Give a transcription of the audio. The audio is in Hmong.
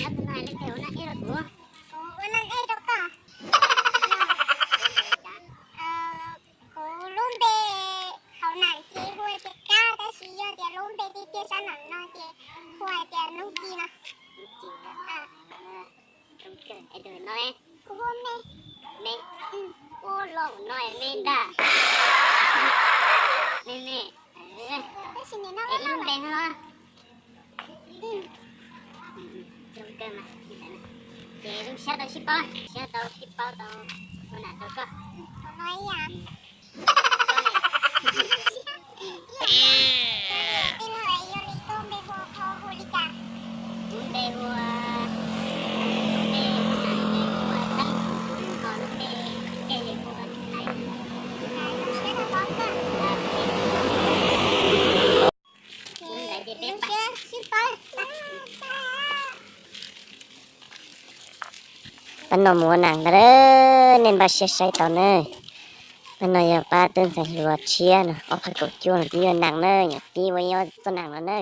Leej twg ua neej ib rau kuv? Kuv ua neej ib rau koj. Kuv lub npe hauv nas ces hu tias Kab, tab sis yog tias lub npe tiag tiag sab nram no ces hu hais tias Nuj Ci no. Kuv hu Me. Me, ua los no Me ntag. Me, Me, tab sis nim no es lub npe no. Zoo kawg mas. Ces zoo siab tau sib paub, siab tau sib paub tau ua nam tau koj. Kuv npe hu, kuv npe hu Xeeb, ho lub npe ces hu Thaib. Pab no mus ua nam ntag, nej npaj siab saib tau na. Pab no yog pab tub ntxhais hluas tshiab no, ob phav kaum cuaj no twb yuav nam na, nyuam tib ua ib ob txoj nam no na.